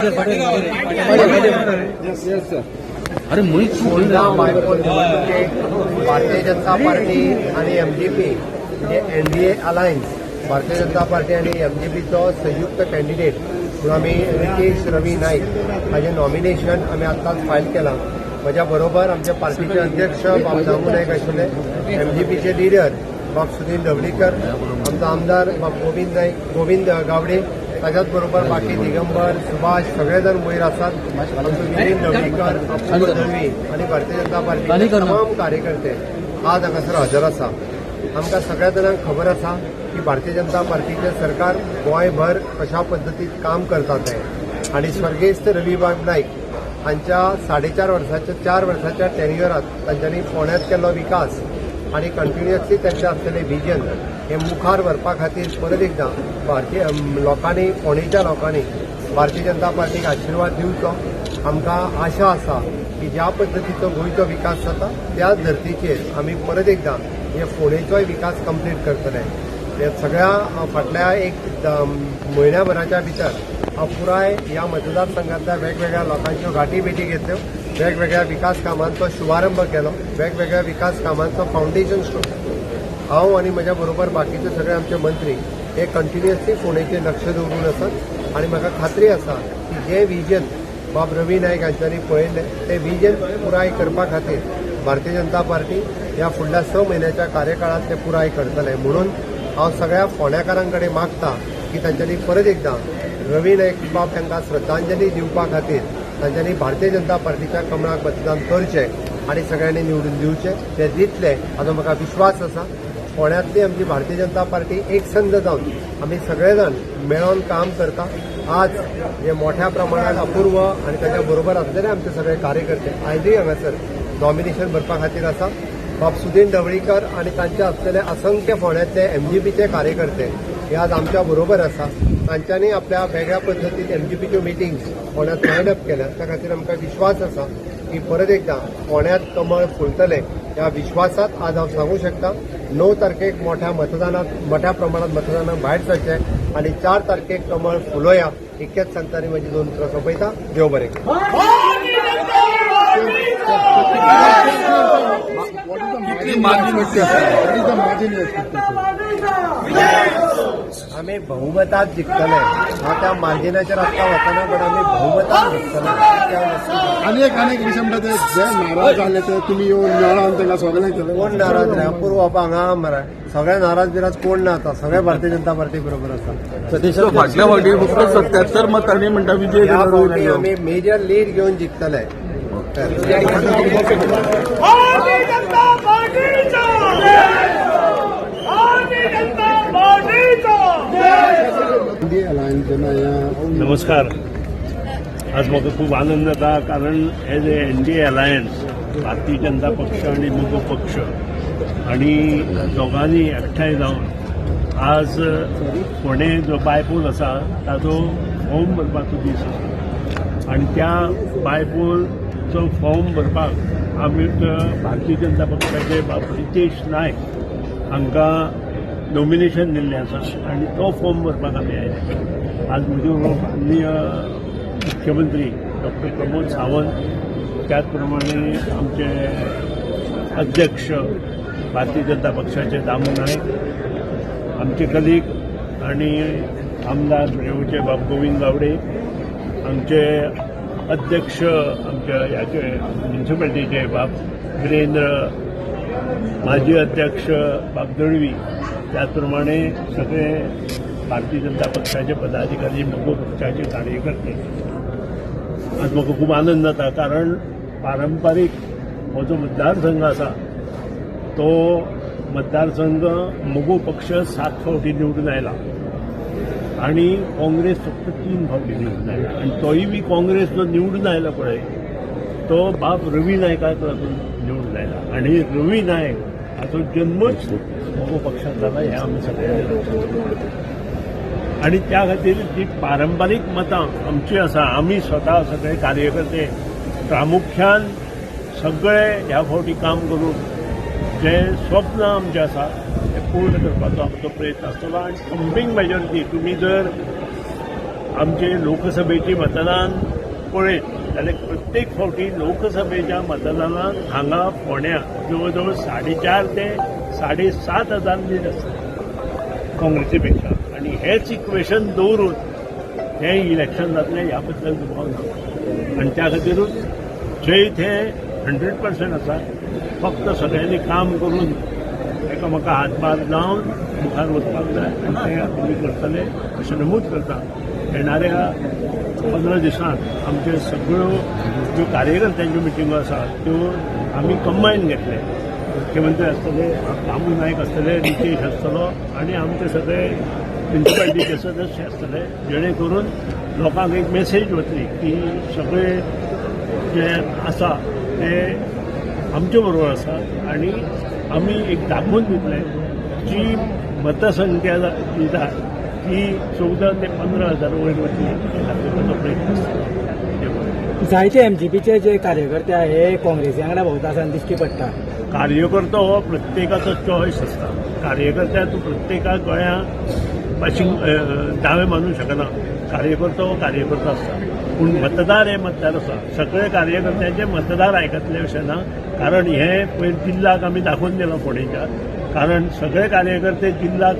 अरे मुळीच Ponda bypoll निवडणुकेक Bharatiya Janata party आणि एमजीपी म्हणजे NDA alliance, Bharatiya Janata party आणि एमजीपीचो संयुक्त कॅन्डिडेट म्हणून आमी रितेश रवी नाईक हाजें नॉमिनेशन आमी आत्ताच फायल केलां. म्हज्या बरोबर आमच्या पार्टीचे अध्यक्ष बाब दामू नायक आशिल्ले, एमजीपीचे लिडर बाब सुनील ढवळीकर, आमचो आमदार बाब गोविंद नाईक, गोविंद गावडे, ताच्याच बरोबर बाकी दिगंबर, सुभाष सगळे जाण वयर आसात. आमचो मिलिंद ढवळीकर, अपूर्व दळवी आनी भारतीय जनता पार्टीचे तमाम कार्यकर्ते आज हांगासर हजर आसा. आमकां सगळ्या जाणांक खबर आसा की भारतीय जनता पार्टीचें सरकार गोंयभर कशा पद्दतीन काम करता तें, आनी स्वर्गेस्त रवीबाब नायक हांच्या 4.5 वर्साच्या, 4 वर्साच्या टेन्युअरात तांच्यांनी फोंड्यांत केल्लो विकास आनी कंटिन्युअसली तांचें आसलेलें विजन हें मुखार व्हरपा खातीर परत एकदां भारतीय लोकांनी, फोंडेच्या लोकांनी भारतीय जनता पार्टीक आशिर्वाद दिवचो. आमकां आशा आसा की ज्या पद्दतीचो गोंयचो विकास जाता त्याच धर्तीचेर आमी परत एकदां हे फोंडेचोय विकास कंप्लीट करतले. हे सगळ्या फाटल्या एक म्हयन्याभराच्या भितर हांव पुराय ह्या मतदारसंघातल्या वेगवेगळ्या लोकांच्यो गाठी भेटी घेतल्यो, वेगवेगळ्या विकास कामांचो शुभारंभ केलो, वेगवेगळ्या विकास कामांचो फावंडेशन स्टोन. हांव आनी म्हज्या बरोबर बाकीचे सगळे आमचे मंत्री हे कंटिन्युअसली फोंडेचेर लक्ष दवरून आसात आनी म्हाका खात्री आसा की जें विजन बाब रवी नायक हांच्यांनी पळयल्लें तें विजन पुराय करपा खातीर भारतीय जनता पार्टी ह्या फुडल्या 6 म्हयन्याच्या कार्यकाळांत तें पुराय करतले. म्हणून हांव सगळ्या फोंड्याकारां कडेन मागता की तांच्यांनी परत एकदां रवी नायक बाब तांकां श्रद्धांजली दिवपा खातीर तांच्यांनी भारतीय जनता पार्टीच्या कमळाक मतदान करचें आनी सगळ्यांनी निवडून दिवचें. ते दितले हाचो म्हाका विश्वास आसा. फोंड्यांतली आमची भारतीय जनता पार्टी एकसंध जावन आमी सगळे जाण मेळोन काम करता. आज जे मोठ्या प्रमाणात अपूर्व आनी ताच्या बरोबर आसलेले आमचे सगळे कार्यकर्ते आयजूय हांगासर नॉमिनेशन भरपा खातीर आसा. बाब सुदीन ढवळीकर आनी तांचे आसलेले असंख्य फोंड्यांतले एमजीपीचे कार्यकर्ते हे आज आमच्या बरोबर आसा. तांच्यांनी आपल्या वेगळ्या पद्दतीन एमजीपीच्यो मिटिंग्स फोंड्यांत लायन अप केल्या. त्या खातीर आमकां विश्वास आसा की परत एकदां फोंड्यांत कमळ फुलतलें. ह्या विश्वासात आज हांव सांगू शकता, 9 तारखेक मोठ्या मतदानात, मोठ्या प्रमाणात मतदानाक भायर सरचें आनी 4 तारखेक कमळ फुलोया. इतकेंच सांगता आनी म्हजी दोन उतरां सोंपयता. देव बरें करूं. कितली margin? What is the margin you expecting, sir? आमी बहुमतात जिखतले. हांव त्या मार्जिनाचेर आत्तां वचना, बट आमी बहुमतात जिखतले इतकें हांव नक्की सांगता. आनी एक विशय म्हणटा, ते जे नाराज जाले ते तुमी येवन मेळोन तांकां सगळें केलें. कोण नाराज रे? अपूर्व बाबा हांगा मरे. सगळे नाराज बिराज कोण ना, आतां सगळे भारतीय जनता पार्टी बरोबर आसा. फाटल्या फावटी फक्त 77 मतांनी म्हणटा विजय ह्या जालो. फावटी आमी मेजर लीड घेवन जिखतले. भारतीय जनता पार्टीचा, भारतीय जनता पार्टीचा. एनडीए अलायन्स जेन्ना ह्या नमस्कार. आज म्हाका खूब आनंद जाता, कारण as a NDA alliance, Bharatiya Janata पक्ष आनी मगो पक्ष आनी दोगांनी एकठांय जावन आज फोंडें जो बायपोल आसा ताजो फॉर्म भरपाचो दीस आसा आनी त्या बायपोलचो फॉर्म भरपाक आमी भारतीय जनता पक्षाचे बाब रितेश नायक हांकां नॉमिनेशन दिल्लें आसा आनी तो फॉर्म भरपाक आमी आयले. आज म्हजे बरोबर माननीय मुख्यमंत्री डॉक्टर प्रमोद सावंत, त्याच प्रमाणे आमचे अध्यक्ष भारतीय जनता पक्षाचे दामू नायक, आमचे कलीग आनी आमदार प्रेवचे बाब गोविंद गावडे, आमचे अध्यक्ष आमच्या ह्याचे म्युनिसिपालिटीचे बाब विरेंद्र, माजी अध्यक्ष बाब दळवी, त्याचप्रमाणे सगळे भारतीय जनता पक्षाचे पदाधिकारी, मगो पक्षाचे कार्यकर्ते. आज म्हाका खूब आनंद जाता, कारण पारंपारीक हो जो मतदारसंघ आसा तो मतदारसंघ मगो पक्ष 7 फावटी निवडून आयला आणि काँग्रेस फक्त 3 फावटी निवडून आयला. आणि तोय बी काँग्रेस जो निवडून आयला पळय, तो बाब रवी नायकाक लागून निवडून आयला आणि रवी नायक हाचो जन्मच मगो पक्षात जाला हें आमी सगळ्यांनी लक्षात दवरपाक. आणि त्या खातीर जी पारंपारीक मतां आमची आसा, आमी स्वता सगळे कार्यकर्ते प्रामुख्यान सगळे ह्या फावटी काम करून जे स्वप्न आमचें आसा तें पूर्ण करपाचो आमचो प्रयत्न आसतलो. आनी थंपिंग मेजॉरिटी, तुमी जर आमचे लोकसभेची मतदान पळयत जाल्यार प्रत्येक फावटी लोकसभेच्या मतदानात हांगा फोंड्या जवळ जवळ 4.5 ते 7.5 हजार लीड आसता काँग्रेसी पेक्षा आनी हेच इक्वेशन दवरून हें इलेक्शन जातलें ह्या बद्दल दुबाव ना आनी त्या खातीरूच जैत हे 100% आसा. फक्त सगळ्यांनी काम करून एकामेका हातभार लावन मुखार वचपाक जाय आनी तें आमी करतले अशें नमूद करता. येणाऱ्या 15 दिसांत आमचे सगळ्यो ज्यो कार्यकर्त्यांच्यो मिटिंगो आसा त्यो आमी कंबायन घेतले. मुख्यमंत्री आसतले, दामू नायक आसतले, रितेश आसतलो आनी आमचे सगळे म्युनिसिपालिटीचे सदस्य आसतले, जेणे करून लोकांक एक मेसेज वतली की सगळे जे आसा ते आमचे बरोबर आसा आनी आमी एक दाखोवन दितले जी मतसंख्या जी जाय ती 14 ते 15 हजार वयर वतली हे दाखोवपाचो प्रयत्न आसता. जायते एमजीपीचे जे कार्यकर्ते हे काँग्रेसी वांगडा भोंवता आसा दिश्टी पडटा. कार्यकर्तो हो प्रत्येकाचो चॉयस आसता. कार्यकर्त्या तूं प्रत्येकाक गोंया पाशींग दावे मानूंक शकना. कार्यकर्तो हो कार्यकर्तो आसता, पूण मतदार हे मतदार आसा. सगळे कार्यकर्त्यांचे मतदार आयकतले अशें ना, कारण हे पयर जिल्ल्याक आमी दाखोवन दिलां फोंडेच्या. कारण सगळे कार्यकर्ते जिल्ल्याक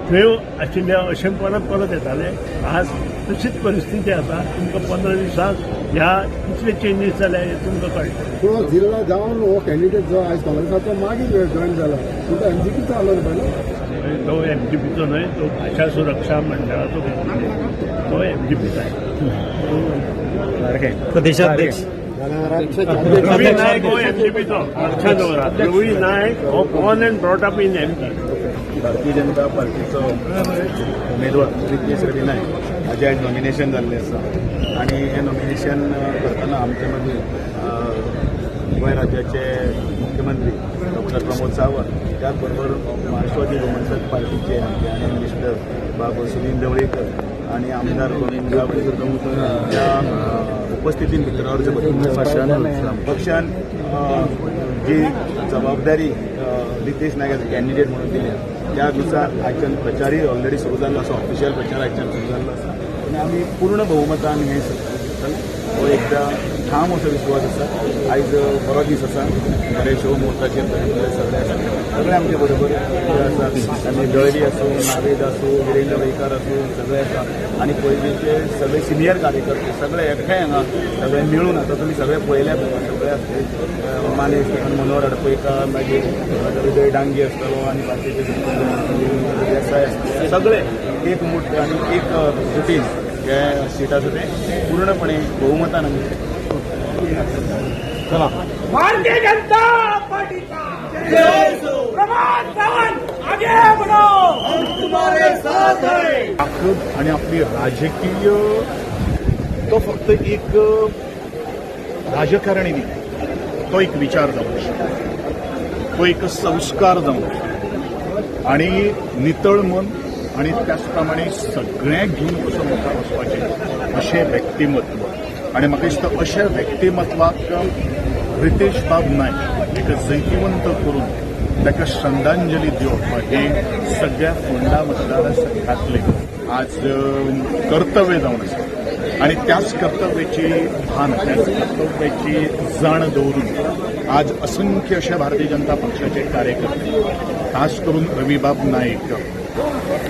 थंय आशिल्ले अशें परत परत येताले. आज तशीच परिस्थिती आसा. तुमकां 15 दिसांत ह्या कितले चेंजीस जाले हे तुमकां कळटलें. पूण जिल्ला जावन हो कॅन्डिडेट जो आयज काँग्रेसाचो मागीर जॉयन जाला, पूण तो एमजीपीचो आलो न्हू पयलो. तो एमजीपीचो न्हय, तो भाशा सुरक्षा मंडळाचो कॅन्डिडेट, तो एमजीपीचो आहे. प्रदेशाध्यक्ष रवी नायक हो एमजीपीचो, लक्षात दवरा. रवी नायक हो born and brought up in MG. Bharatiya Janata पार्टीचो उमेदवार रितेश रवी नायक हाजें आयज नॉमिनेशन जाल्लें आसा आनी हें नॉमिनेशन करतना आमचे मदीं गोंय राज्याचे मुख्यमंत्री डॉक्टर प्रमोद सावंत, त्याच बरोबर महाराष्ट्रवादी गोमंतक पार्टीचे आमचे आनी मिनिस्टर बाब सुनील ढवळीकर आनी आमदार गोविंद ह्या उपस्थितीन भितर अर्ज भरला. पक्षान जी जबाबदारी रितेश नायक एज कॅन्डिडेट म्हणून दिल्या त्या नुसार आयच्यान प्रचारय ऑलरेडी सुरू जाल्लो आसा, ऑफिशियल प्रचार आयच्यान सुरू जाल्लो आसा आनी आमी पूर्ण बहुमतान हें जिखतले हो एकदां ठाम असो विश्वास आसा. आयज बरो दीस आसा, बरे शुभ मुहूर्ताचेर सगळे आसा, सगळे आमचे बरोबर आसा. आमी दळवी आसूं, नावेद आसूं, विरेंद्र वैकार आसूं, सगळे आसा आनी पयलींचे सगळे सिनियर कार्यकर्ते सगळे एकठांय हांगा सगळे मेळून आतां तुमी सगळे पळयल्यात, सगळे आसतले मानेस्त मनोहर आडपयकार, मागीर हृदय डांगी आसतलो आनी बाकीचे देसाय आसतले, सगळे एक मुठ आनी एक जुटीन हे सीट आसा तें पूर्णपणे बहुमतान आमी. भारतीय जनता पार्टीचा प्रमोद सावंत आगे बढ़ो, हम तुम्हारे साथ हैं. ताकद आणि आपली राजकीय तो फक्त एक राजकारणी न्ही, तो एक विचार जावंक शकता, तो एक संस्कार जावंक शकता आणि नितळ मन आणि त्याच प्रमाणे सगळ्यांक घेवन कसो मुखार वचपाचें अशें व्यक्तिमत्व. आनी म्हाका दिसता अशा व्यक्तिमत्वाक रितेश बाब नायक एक जैतिवंत करून ताका श्रद्धांजली दिवप हें सगळ्या फोंडा मतदारसंघातलें आज कर्तव्य जावन आसा आनी त्याच कर्तव्याची भान, त्याच कर्तव्याची जाण दवरून आज असंख्य अशा भारतीय जनता पक्षाचे कार्यकर्ते, खास करून रवीबाब नायक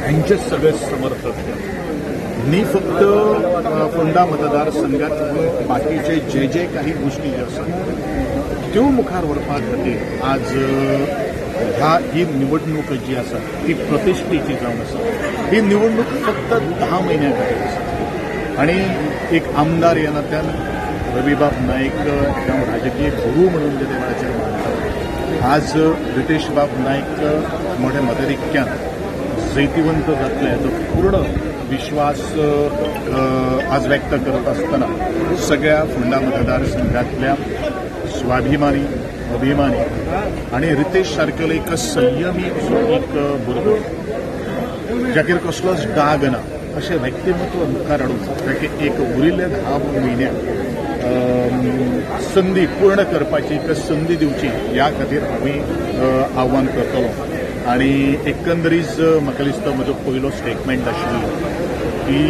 हांचे सगळे समर्थक न्ही फक्त फोंडा मतदारसंघात बाकीचे जे जे काही गोष्टी ज्यो आसात त्यो मुखार व्हरपा खातीर आज ह्या ही निवडणूक जी आसा ती प्रतिश्ठेची जावन आसा. ही निवडणूक फक्त 10 म्हयन्यां खातीर आसा आनी एक आमदार ह्या नात्यान रवीबाब नायक हांव राजकीय गुरू म्हणून जे वेळाचेर मानता. आज रितेश बाब नायक मोठ्या मताधिक्यान जैतिवंत जातले हाचो पूर्ण विश्वास आज व्यक्त करत आसतना सगळ्या फोंडा मतदारसंघातल्या स्वाभिमानी, अभिमानी आनी रितेश सारकेलो एक संयमी असो एक भुरगो जाचेर कसलोच डाग ना अशें व्यक्तिमत्व मुखार हाडून ताका एक उरिल्ले 10 म्हयन्याक संदी पूर्ण करपाची एक संदी दिवची ह्या खातीर आमी आव्हान करतलो. आनी एकंदरीत म्हाका दिसता म्हजो पयलो स्टेटमेंट आशिल्लो की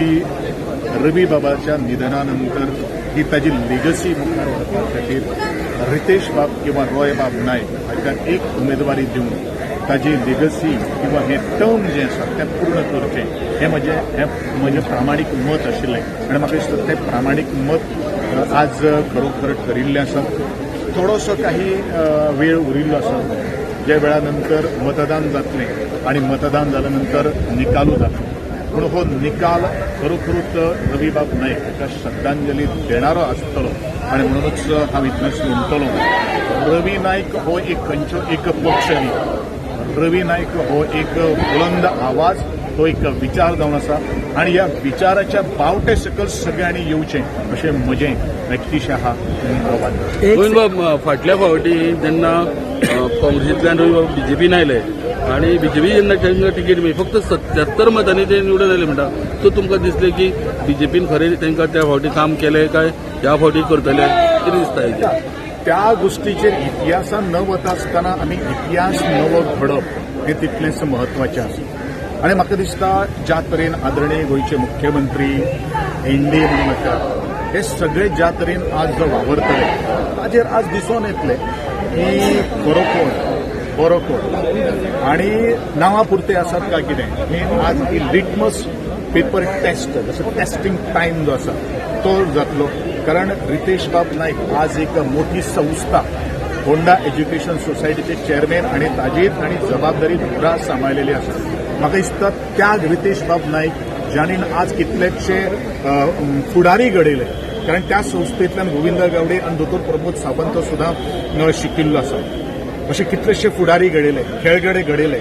रवी बाबाच्या निधना नंतर ही ताजी लेगसी मुखार व्हरपा खातीर रितेश बाब किंवा रॉय बाब नायक हांकां एक उमेदवारी दिवन ताजी लेगसी किंवा हें टर्म जें आसा तें पूर्ण करचें हें म्हजें प्रामाणीक मत आशिल्लें आनी म्हाका दिसता तें प्रामाणीक मत आज खरोखर ठरिल्लें आसा. थोडोसो काही वेळ उरिल्लो आसा ज्या वेळा नंतर मतदान जातलें आनी मतदान जाल्या नंतर निकालू जातलो. पूण हो निकाल खरोखरूच रवीबाब नायक हाका श्रद्धांजली देणारो आसतलो आनी म्हणूनच हांव इतलेंच म्हणटलो, रवी नायक हो एक खंयचो एक पक्ष न्ही, रवी नायक हो एक बुलंद आवाज, तो एक विचार जावन आसा आनी ह्या विचाराच्या बावटे सकयल सगळ्यांनी येवचें अशें म्हजें व्यक्तिशः आव्हान. गोविंदबाब, फाटल्या फावटी जेन्ना काँग्रेसींतल्यान रवीबाब बीजेपीन आयले आनी बीजेपी जेन्ना तांकां तिकेट मेळ्ळी फक्त 77 मतांनी ते निवडून आयले म्हणटा, सो तुमकां दिसलें की बीजेपीन खरें तांकां त्या फावटी काम केलें काय ह्या फावटी करतले, कितें दिसता हेजेर? त्या गोष्टीचेर इतिहासान न वता आसतना आमी इतिहास नवो घडप हें तितलेंच म्हत्वाचें आसा. आनी म्हाका दिसता ज्या तरेन आदरणीय गोंयचे मुख्यमंत्री एनडीए म्हणून नाका हे सगळे ज्या तरेन आज जो वावरतले ताजेर आज दिसून येतले की खरो कोण बरो कोण आनी नांवा पुरते आसात काय कितें हें आज ही लिटमस पेपर टेस्ट जसो टेस्टिंग टायम जो आसा तो जातलो. कारण रितेश बाब नायक आज एक मोठी संस्था होंडा एज्युकेशन सोसायटीचे चेअरमॅन आनी ताजेर तांणी जबाबदारी धुरा सांबाळलेली आसा. म्हाका दिसता त्या रितेश बाब नायक ज्यांनी आज कितलेशे फुडारी घडयले, कारण त्या संस्थेंतल्यान गोविंद गावडे आनी दोतोर प्रमोद सावंत सुद्दां शिकिल्लो आसा. अशे कितलेशे फुडारी घडयले, खेळगडे घडयले,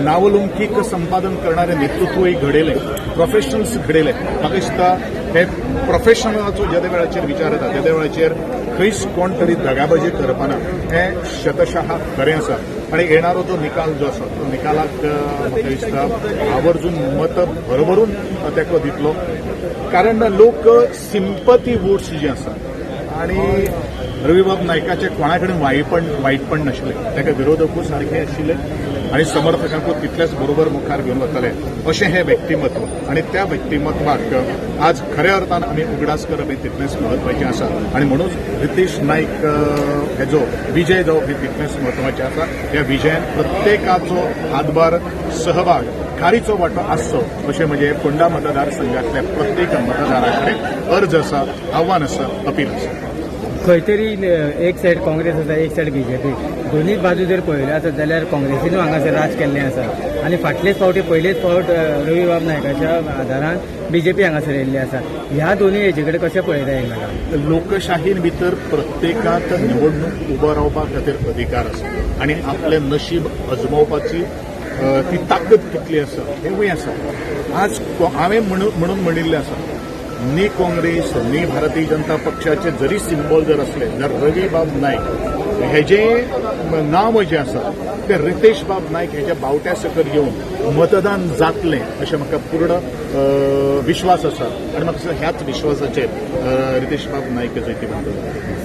नावलौकीक संपादन करणारे नेतृत्वय घडयले, प्रोफेशनल्स घडयले. म्हाका दिसता हे प्रोफेशनलाचो जेद्या वेळाचेर विचार येता तेद्या वेळाचेर खंयच कोण तरी दगाबाजी करपाना हें शतशः खरें आसा. आनी येणारो जो निकाल जो आसा तो निकालाक म्हाका दिसता आवर्जून मत भरभरून तेंको दितलो. कारण लोक सिंपती वोट्स जे आसा आनी रवीबाब नायकाचें कोणा कडेन वायटपण नाशिल्लें, ताका विरोधकूय सारके आशिल्ले आनी समर्थकांकूय तितलेच बरोबर मुखार घेवन वताले अशें हें व्यक्तिमत्व. आनी त्या व्यक्तिमत्वाक आज खऱ्या अर्थान आमी उगडास करप हें तितलेंच म्हत्वाचें आसा. आनी म्हणून रितेश नायक हेजो विजय जावप हें तितलेंच म्हत्वाचें आसा. ह्या विजयान प्रत्येकाचो हातभार, सहभाग, खारीचो वांटो आसचो अशें म्हजें फोंडा मतदारसंघातल्या प्रत्येक मतदारा कडेन अर्ज आसा, आव्हान आसा, अपील आसा. खंय तरी एक सायड काँग्रेस आसा, एक सायड बीजेपी, दोनूय बाजू जर पळयल्यो आसत जाल्यार काँग्रेसीनूय हांगासर राज केल्लें आसा आनी फाटलेच फावटी पयलेच फावट रवीबाब नायकाच्या आदारान बीजेपी हांगासर येयल्ली आसा. ह्या दोनूय हेजे कडेन कशें पळयता एकमेकांक? लोकशाहीन भितर प्रत्येकाक निवडणूक उबो रावपा खातीर अधिकार आसा आनी आपलें नशीब अजमोवपाची ती ताकद कितली आसा हेंवूय आसा. आज हांवें म्हणून म्हणिल्लें आसा, न्ही काँग्रेस न्ही भारतीय जनता पक्षाचे जरी सिंबॉल जर असले जर रवीबाब नायक हेजें नांव जें आसा तें रितेश बाब नायक हेच्या बावट्या सकयल येवन मतदान जातलें अशें म्हाका पूर्ण विश्वास आसा आनी म्हाका दिसता ह्याच विश्वासाचेर रितेश बाब नायक जैतिवंत जातले.